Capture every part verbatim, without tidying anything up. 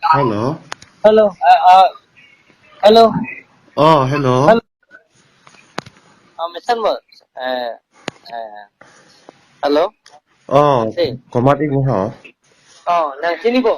Hello. Hello. Uh, uh, hello. Oh, hello. Hello. Uh, Mister Mo, uh, uh, hello. Oh, si. Komat ik ni ho? Oh, nang chini bo?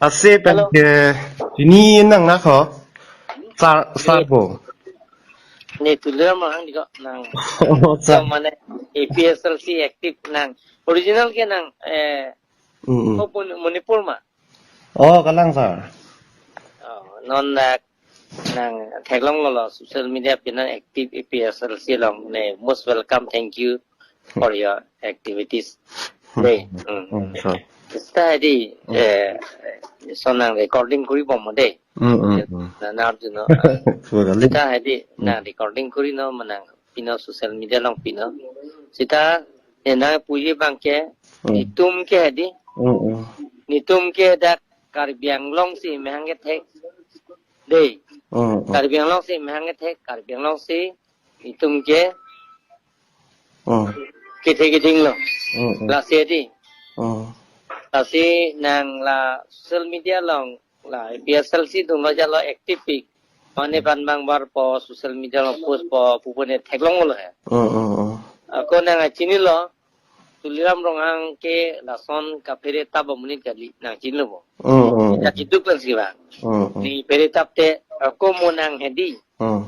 Ase pen Hello. Ke chini nang na ho? Sar, sar bo. Ne Tuliram Ronghang di ko nang. Oh, sar. Mane A P S L C active nang. Original ke nang, eh, Mm, mm. Ko Pun-, Manipur ma? Oh, kalang sar. Oh, non na nang theklonglo lo social media pen nang active A P S L C along ne most welcome, thank you for your activities. Hmm. De, hmm. Hmm, sir. Sita di, Hmm. Eh, so nang recording kuri bom de. Hmm, hmm, hmm. Na, na arjuno. Sure, sita di, Hmm. Na recording kuri no manang pino social media along pino. Sita, eh, nang puji bangke, Hmm. Netum ke di. Hmm, hmm. Netum ke dak Karbi Anglong si mehang kethek. De. Hmm, hmm. Karbi Anglong si mehang kethek, Karbi Anglong si netum ke Oh. Kethe keding lo. Mm, mm. Lasi di. Oh. Lasi nang la social media along la A P S L C atum lo jalo active pik. Mane pan bang bar po social media along post po pupune theklonglo he. Oh, oh, oh. Ako nang chini lo. Tuliram Ronghang ke lason kaphere tap amonit kali nang chini lo bo. Oh, oh, oh. Kita kiduk pen si bang. Oh, oh. Ne phere tap te ako mo nang hedi. Oh.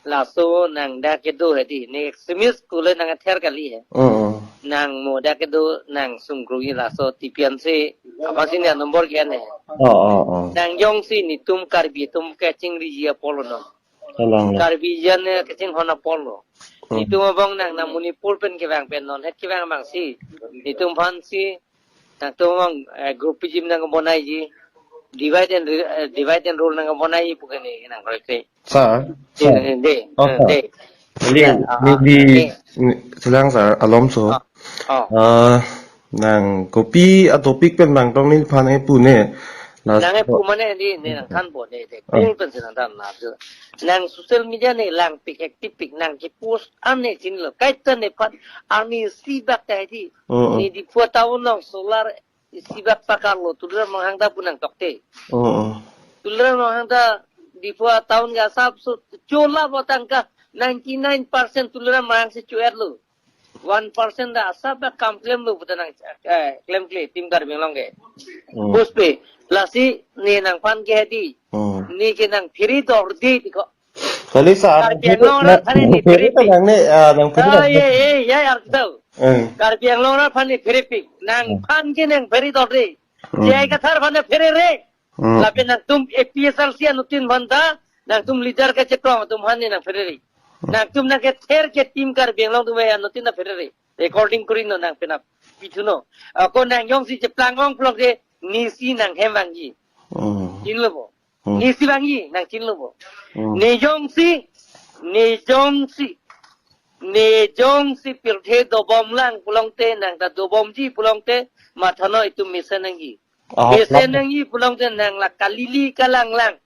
Laso nang dak kedo hedi, ne extremist kule nang ather kali he. Oh, oh. Nang mo dak kedo nang sungkrui laso tipian si apa si ne number kian he. Oh, oh, oh. Nang jongsi netum Karbi atum kachingriji apor lo no. Kalang, kalang. Karbi jan ne kachinghon apor lo. Hmm. Netum abang nang na Manipur pen kevang pen non het kevang bang si. Netum aphan si Nangtum, eh, groupism nang bonaiji, divide and re-, eh, divide and rule nang bonaiji pu ke ne nang koi koi. Sir, de, sir. De, oh, eh, sir. De. Jadi, ya, ah, ini ah, di, de. Ini, silang, sir, alom so. Ah, ah. Eh, nang kopi a topic pen nangtong neliphan e pu ne. Las-, nang e pu mane di, ne nangthan po, de, de. Ah. Kul pen si nangthan na. Nang social media ne langpik, active pik, nang kepost an ne chinilo. Kaita nephan, arni isi bak ta di. Oh, oh. Ne Diphu town along solar isi bak pakar lo, Tuliram Ronghang ta pu nangtokte. Oh, oh. Tuliram Ronghang ta Diphu town ke asap so chola bo tangka ninety nine percent Tuliram Ronghang si cho-et lo. One percent ta asap bak kam klem lo pu ta nang, eh, klemkle, Team Karbi Anglong ke. Oh. Puspe, lasi ne nangphan ke hedi. Oh. Ne ke nang phere dorde di ko. Kali sir, Karbi Anglong arat aphan ne phere phere ta pik. Nang ne, ah, nang phere ta. Oh, ye, ye, ye, arju tau. Eh. Karbi Anglong arat aphan ne phere pik. Nangphan ke nang phere dorde. Hmm. J I Kathar aphan ne phere re. Hmm. Lapen nangtum A P S L C anuttin aphan ta, nangtum leader kachekrom atum aphan ne nang phere re. Hmm. Nangtum nang kether ke Team Karbi Anglong atum anuttin ta phere re. Recording kuri no nang penap pithu no. Ako nang jongsi cheplang ong pulote nesi nang hem vangji. Hmm. Chinilo bo. Hmm. Nesi vangji, nang chinilo bo. Hmm. Ne jongsi, ne jongsi, ne jongsi pirthe dobom lang pulote nang ta dobomji pulote matha noi itum mesen nangji. Ah, mesen nangji pulote nang la kalili kalang lang.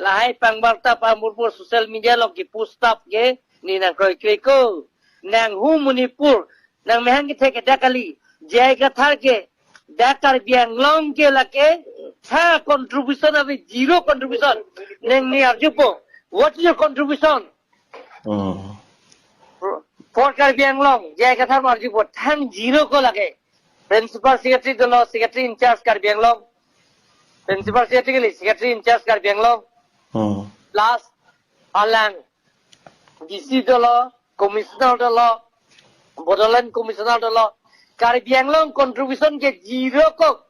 Lahai pangbarta pamurpur social media along kepost tap ke, ne nang kroi kroi ko. Nang hu Manipur, nang mehang kethek ke dak kali. J I Kathar ke, dak Karbi Anglong ke lake, ha contribution ave, zero contribution. Nang ne arjupo, what is your contribution? Hmm. For Karbi Anglong, J I Kathar arjupo, thang zero ko lake. Principal Secretary dolo, Secretary in charge Karbi Anglong. Principal Secretary kali, Secretary in charge Karbi Anglong. Hmm. Plus, alang, D C dolo, Commissioner dolo, Bodoland Commissioner dolo. Karbi Anglong contribution ke zero ko.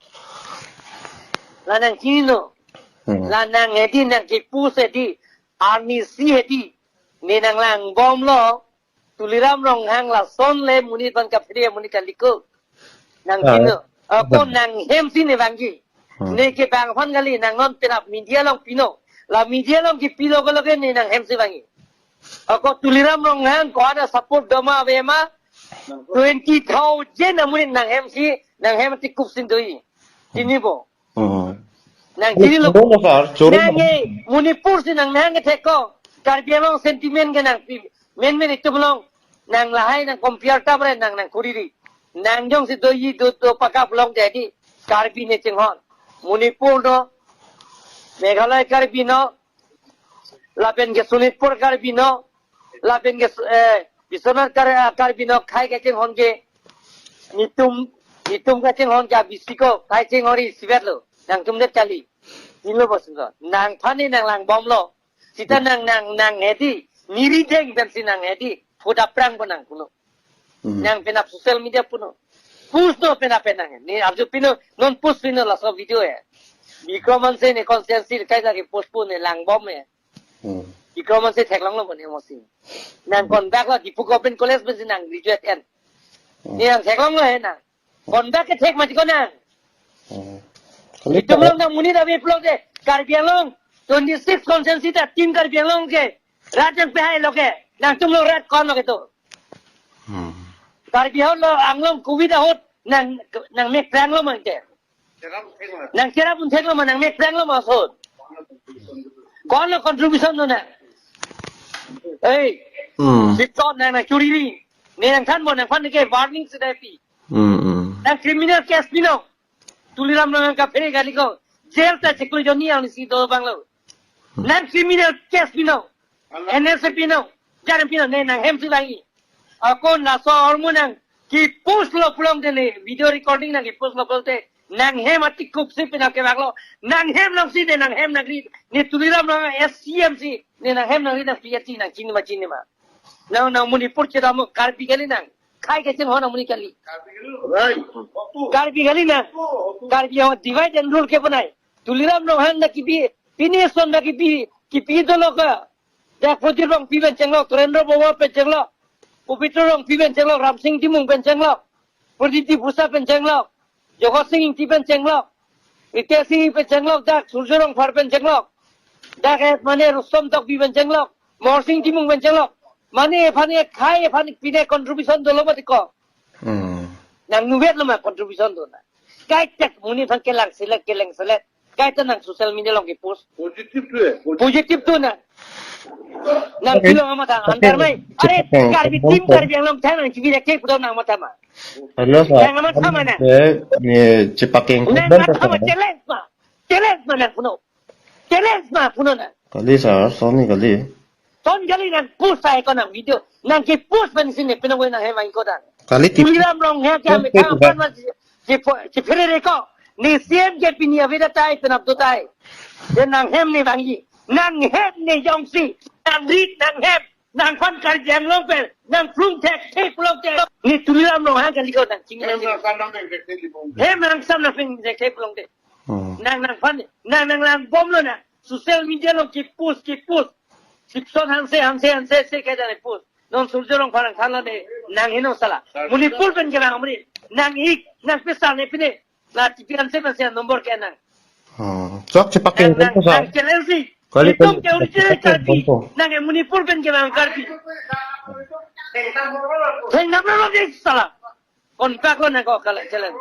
La nang chinilo. Hmm. La nang hedi nang kepost hedi. Arni isi hedi. Ne nang langbomlo. Tuliram Ronghang lason le monit aphan kaphere amonit kali ko. Nang ah, chinilo. Ako ah, nang hem si ne vangji. Hmm. Ne kevang aphan kali nang non penap media along pino. La media along kepilo ko lake ne nang hem si vangji. Ako Tuliram Ronghang ko ada support doma ave ma twenty thousand amonit nang hem si, nang hem ti kup sin doji. Chini bo. Hmm. Nang chini lo. Choro lo, sir, choro lo. Nang e, Manipur si nang nang thek ko. Karbi Anglong sentiment ke nang pi, men men itum along. Nang lahai nang compare ta bre nang nang kuri ri. Nang jongsi doji do do pakap long jadi. Karbi ne chinghon. Manipur no, Meghalaya Karbi no, lapen ke Sonitpur Karbi no, lapen ke, eh, Biswanath Kar-, ah, Karbi no, khei kachinghon ke, netum, netum kachinghon ke abisi ko, khei chinghon ri isivet lo, nangtum det kali. Nilo bosun ko. Nangphan ne nanglangbomlo. Sita nang, nang, nang hedi. Neri deng pensi nang hedi. Photo aphrang pon nang puno. Hmm. Nang penap social media puno. Post no penap penang. Ne arju pino, non post pino laso video ya. Bikram Hanse ne constituency kai lagi post pon ne langbom ya. Hmm. Bikram Hanse theklonglo pon emosi. Nang kon bak lo Diphu Government College pensi nang graduate en. Hmm. Ne nang theklonglo he nang. Konda kethek mati konang. Hmm. Kali itum ta- along nang monit ave pulote, Karbi Anglong, twenty-six constituency ta Team Karbi Anglong ke rat nangpehai lo ke, nangtum lo rat konlo ke to. Hmm. Karbi Anglong, Anglong covid ahut nang, nangmek pranglo ma ke. Nangcherap un theklo ma, nangmek pranglo ma ahut. Konlo contribution dona. Ei. Hmm. Sipton nang nangchoriri. Ne nangthanbom, nangphan ke warning si dai pi. Hmm, hmm. Nang criminal case pino. Tuliram Ronghang kaphere kali ko. Jail ta chiklo jonni ang si do banglo. Hmm. Nang criminal case pino. N S A pino. Jaram pino, ne nanghem si lagi. Ako laso ahormu nang kepost lo pulote ne, video recording nang kepost lo pulote, nanghem atik kup si penap kevak lo. Nanghem nang si ne, nanghem nangri. Ne Tuliram Ronghang S C M si ne, nanghem nangri nang P H C nang chini ma chini ma. Nang, nang Manipur chedam Karbi kali nang. Khei kachinghon amonit kali. Right. Karbi kali nang. Karbi Anglong divide and rule kebanai. Tuliram Ronghang na kipi, pini son na kipi, kipi dolo ke. Dak Pradyot Rongpi pen chenglok, Surendra Barua pen chenglok, Pabitra Rongpi pen chenglok, Ramsing Timung pen chenglok, Pradip Diphusa pen chenglok, Jagat Sing Engti pen chenglok, Ritesh Engti pen chenglok, dak Surjya Rongphar pen chenglok, dak eh mane Rustom Tokbi pen chenglok, Morsing Timung pen chenglok. Mane aphan ke khei aphan pine contribution dolo mati ko. Hmm. Nang nuvet lo ma contribution dona. Kaita monit aphan kelang selek, kelang selek. Kaita nang social media along kepost. Positive tu eh. Positive tu na. Nang okay. Pilo amat ha, antar mai. Are, Karbi Team Karbi Anglong thang nang chibi lek pudo nang matha ma. Hello, sir. Nang amat ha ma na. Eh, ni chepakeng nang amat ha ma, challenge ma. Challenge ma nang puno. Challenge ma puno na. Kali sir, son ne kali. Son kali nang post ai ko nang video. Nang kepost pen si ne penang nanghem vangji ko dang. Kali tip- Tuliram Ronghang ke kami tip- tang pan ma si, si pho-, si phere re ko. Ne C M ke pini aveda tai penap do tai. De nanghem ne vangji. Nanghem ne jongsi. Nangrit nanghem. Nangphan Karbi Anglong pen. Nangplung thekthe pulote. Ne Tuliram Ronghang kali ko nang chini. Hem nang sam nang peng thekthe pulote. Hmm. Nang nangphan, nang nanglangbomlo na. Social media along kepost, kepost. Sipson Hanse, Hanse, Hanse, se kaita ne post. Non Surjya Rongphar nangthanlo ne, nang heno sala. Manipur pen kevang amonit. Nang ik, nang pesa ne pine. La T P Hanse pen se number ke nang. Hmm. Sok chepakeng nang, nang, ko sa. Nang challenge si. Kali itum kali ke original chepakeng Karbi. Ko. Nang e Manipur pen kevang Karbi. Theng namlo de sala. Kontak lo nang ko kali challenge.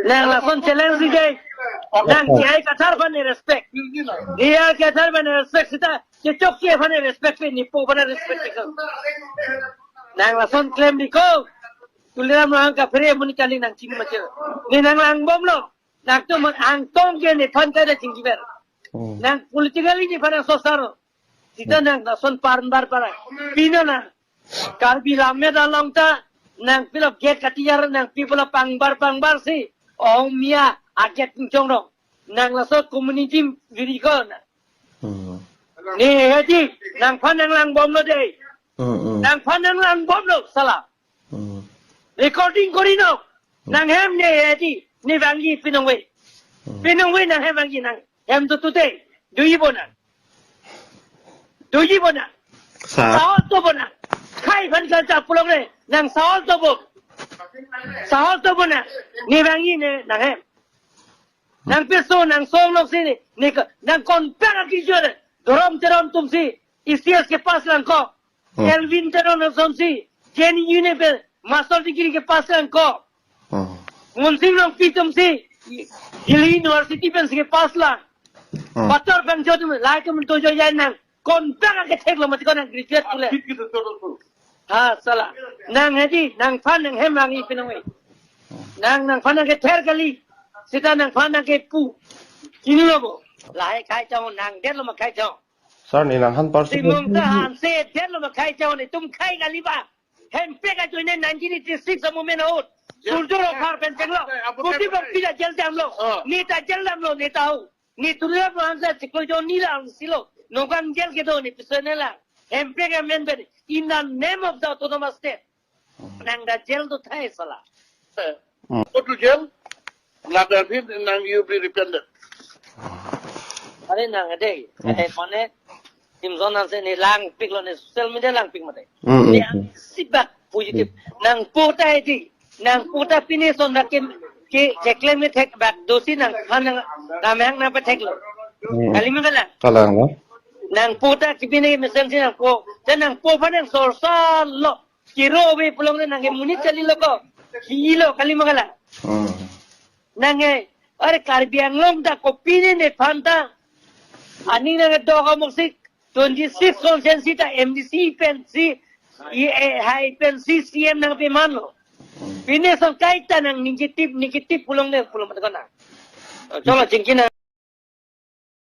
Nang lason challenge si dei. Nang J I Kathar aphan ne respect. J I Kathar aphan ne respect sita. Chechok si aphan ne respect pe, nepo aphan ne respect pe. Nang lason claim di ko. Tuliram Ronghang kaphere amonit kali nang chini ma che. Ne nanglangbomlo. Nangtum angtong ke nephan kaita chingkiber. Hmm. Nang politically nephan nang sosar. Sita nang lason parn bar parai. Pino nang. Karbi lammet along ta nang pilo gate katiyar nang pipilo pangbar pangbar si. Ong mia aget chongrong. Nang laso community viri ko na. Hmm. Ne hedi nangphan nanglangbomlo dei. Hmm, hmm. Nangphan nanglangbomlo sala. Hmm. Recording kori no. Hmm. Nanghem ne hedi ne vangji pinong ve. Hmm. Pinong ve nanghem vangji nanghem tu tute. Doji bo nang. Doji bo nang. Sa. Sahos do bo nang. Khei aphan kalcha pulote nang sahos do bo. Sahos do bo nang. Ne vangji ne nanghem. Nang peso nang song nok si ne, ne ka, nang konpek akijor. Dhorom Teron atum si E C S ke pass lang ko. Hmm. Elwin Teron atum si J N U ne pe master degree ke pass lang ko. Hmm. Monsing Rongpi atum si Delhi University pen si ke pass lang. Hmm. Pator Phangcho atum, lahai atum to jo jai nang. Konpek akethek lo mati ko nang graduate pule. Ha, sala. Nang hedi, nangphan nanghem vangji pinong ve. Nang, nangphan nang kether kali. Sita nangphan nangkepu. Chinilopo. Lahai khai chong nangdetlo ma khai chong. Sir, ne nanghan personal. Timung ta hanse detlo ma khai chong, netum khai kali ba. Hemprek ajoine nineteen eighty-six a-movement ahut. Surjya Rao aphar pen chenglo. Pradip Rongpi ta jail damlo. Oh. Ne ta jail damlo, ne ta ho. Ne Tuliram Ronghang ta chiklo jo ne la angsilo. Nokang jail kedo ne personal lang. Hemprek amen pen in the name of the autonomous state. Nang ta jail do thai sala. Hmm. Go to jail. Lapen aphi nang you be repented. Are nang ade. Hmm. Eh, mane Timson Hanse ne langpiklo, ne social media langpik mate. Hmm, hmm, ne hmm. Angsibak positive. Hmm. Nangpo ta edi. Nangpo ta pine son bak ke, ke, keklem kethek bak dosi nangphan nang, nang hang nangpatheklo. Hmm. Kali ma kalang? Kalang lo. Nangpo ta kepine mesen si nangpo. Te nangpo aphan nang sorsor lo. Kiro ave pulote nangke monit chalilo ko. Kilo kali ma kalang. Hmm. Nangke, are Karbi Anglong ta kopine nephan ta. Aning nangke do ka moksik. Twenty-six constituency ta M D C pensi, i, eh, hai pensi C M nangpemanlo. Pine son kaita nang negative, negative pulote pulo mate kona. Cholo chingki nang.